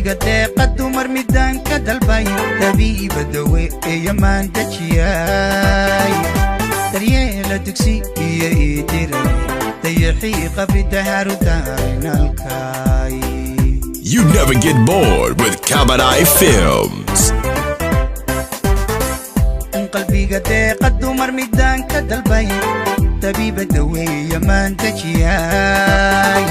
Qalbiga deeqa dumar midaan ka dalbay, dabiiba dawe iyo maandajiyay, daryeela dugsi iyo iidiray, dayaxii qabri daharu daarinalkay. You never get bored with Kabadai Films. Qalbiga deeqa dumar midaan ka dalbay, dabiiba daweeya maandajiyay,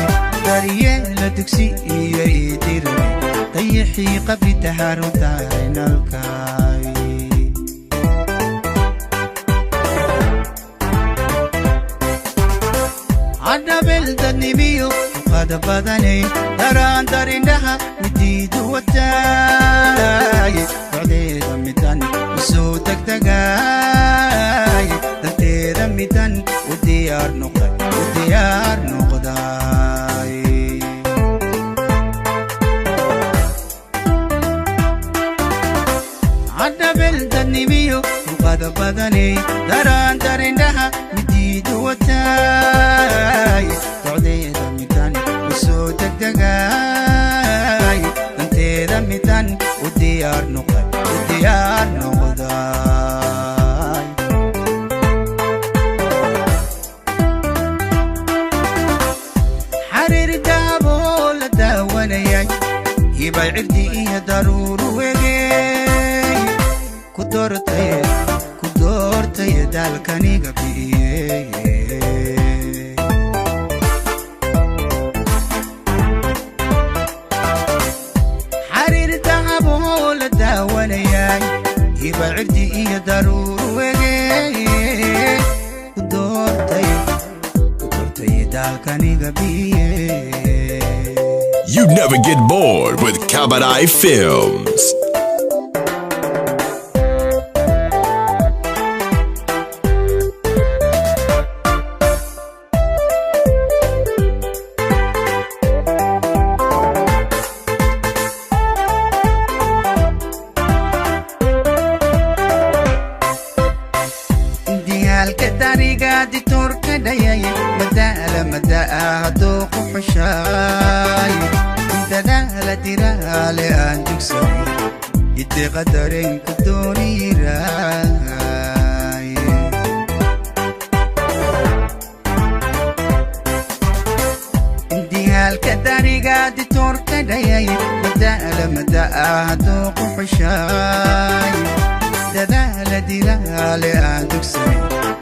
daryeela dugsi iyo iidiray, dayaxii qabri daharu daarinalkay. Cadhabel dadnimiyo duqada badanay, daraan darindhaha midiidu wataay, docdeeda midan usoo degdegaay, danteeda midan u diyaar noqday, u diyaar noqday. Cadhabel dadnimiyo duqada badanay, daraan darindhaha midiidu wataay, docdeeda midan usoo degdegaay, danteeda midan u diyaar noqday, u diyaar noqday. Xariir daaboo la daawanayay, hibay cirdi iyo daruuru wegey, ku doortay, ku doortay daalkaniga bi'iyey. Xariir dahaboo la daawanayay, hiba cirdi iyo daruuru wegey, ku doortay, ku doortay daalkaniga bi'iyey. You never get bored with Kabadai Films. Diyaalka dariga ditoorka dhayay, madaala madaa hadduu ku xushaay, dadaala diraale aan dugsanay, idiqa dareenku dooniraay. Diyaalka dariga ditoorka dhayay, madaala madaa hadduu ku xushaay, dadaala diraale aan dugsanay,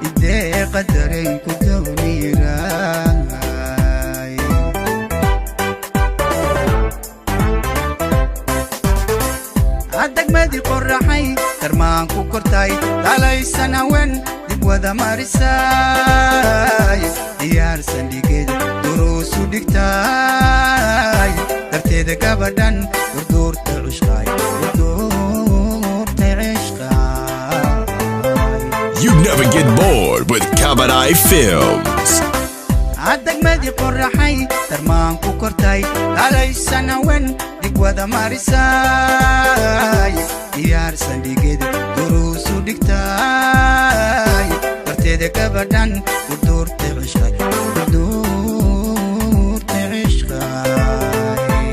ideeqa dareenku dooniraay. Degmadii qoraxay darmaan ku kortay, dalaysan haween dib wada marisay, diyaarsan dhigeeda duruusu dhigtay, darteeda gabadhan durduurta cishqaay, durduurta cishqaay. You never get bored with Kabadai Films. Degmadii qoraxay darmaan ku kortay, dalaysan haween dib wada marisay, diyaarsan dhigeeda duruusu dhigtay, darteeda gabadhan durduurta cishqaay, durduurta cishqaay.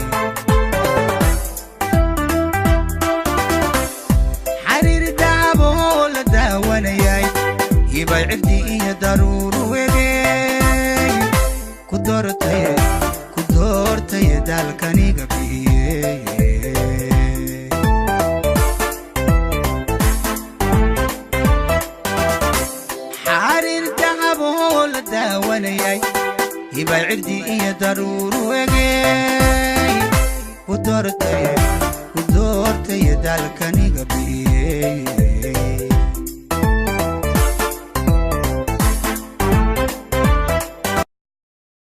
Xariir daaboo la daawanayay, hibay cirdi iyo daruuru wegey, ku doortay, ku doortay daalkaniga bi'iyey. Xariir dahaboo la daawanayay, hibay cirdi iyo daruuru wegey, ku doortay, ku doortay daalkaniga bi'iyey.